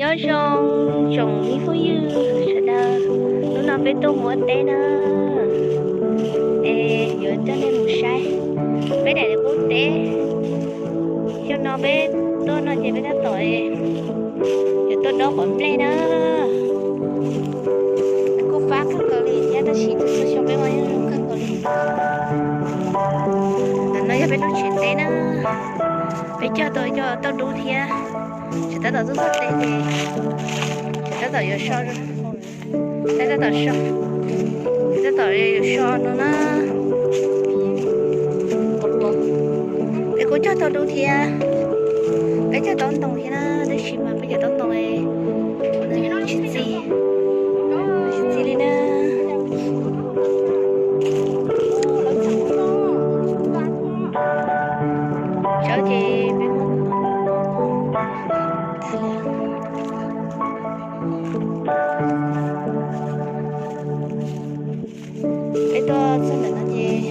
Nyob zoo tsoom me phooj ywg sawv daws, hnub no peb tuaj mus ua teb na, es yuav coj nej mus saib peb daim qub teb. Xyoo no peb tuaj no ces peb tab tom yuav tuaj dob quav nplej na. Kuj fab kawg nkaus li thiab, tab sis txhua txhua xyoo peb ua yeej zoo kawg nkaus li. Ntawm no yog peb lub tsev teb na, peb cog tau cov tauj dub thiab. Tseem tab tom tuaj txog teb ces tseem tab tom yuav so, tab tab tom so, tab tom yuav so no na. Peb kuj cog tau dub thiab, peb cog taub ntoo thiab na, tab sis mas peb cov taub ntoo tsis txi, tsis txi li na. Tsawv ces peb muab tag li. Peb tuaj txog ntawm no ces,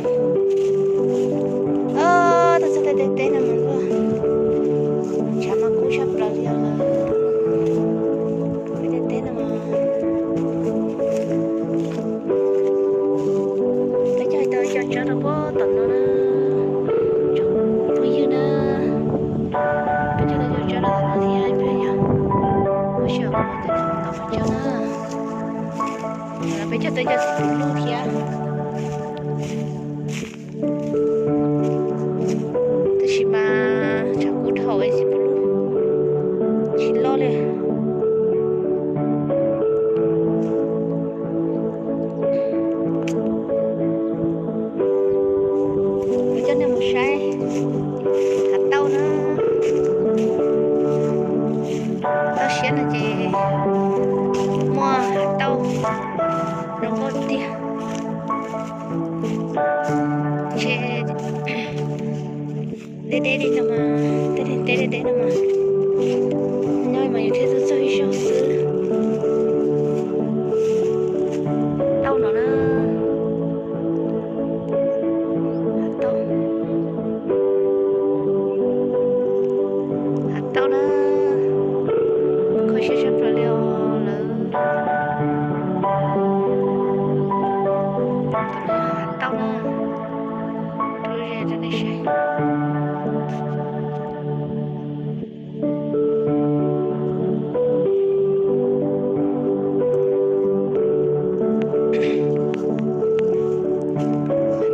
tuaj txog tej teb no mas luaj, tshav mas kub tshaj plaws li os. Peb tej teb no mas, peb cog tau cov tsawb rau puag tom no na, tsoom phooj ywg na. Peb cog tau cov tsawb rau tom no thiab, peb yog ua si kom tau cov tsawb na. Peb cog tau cov xim pus lug thiab. Tab sis mas tshav kub dhau es xim pus lug tsis loj li. Kuv coj nej mus saib hav tauj na. Toj siab no ces muaj hav tauj zoo nkauj tiag. Ntshe deb deb li no mas, tej teb deb deb no mas, nyob mas yus thiaj tuaj txog ib zaug xwb. Tauj no na, hav tauj, hav tauj na, kho siab tshaj plaws li os lawm. Hav tauj na, rau nej saib.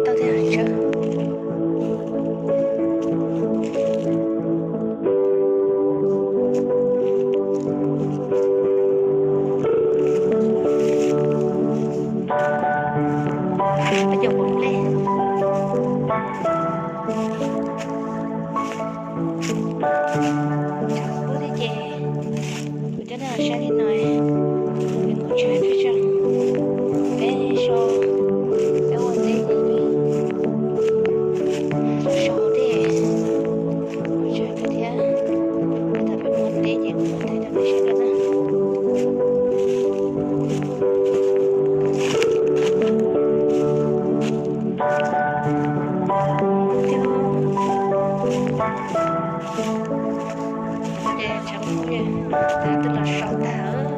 Tau thiab tsawb. Peb cov quav nplej. Tshav kub thiab ces kuv coj nej los saib li no, peb kuj tshaib peb tsaug, peb so, peb ua teb ces peb so dej, kuj tshaib kawg thiab. Peb thaum peb mus ua teb ces kuv thaij rau nej saib dua na. Ces tshav kub ces twb los so tag.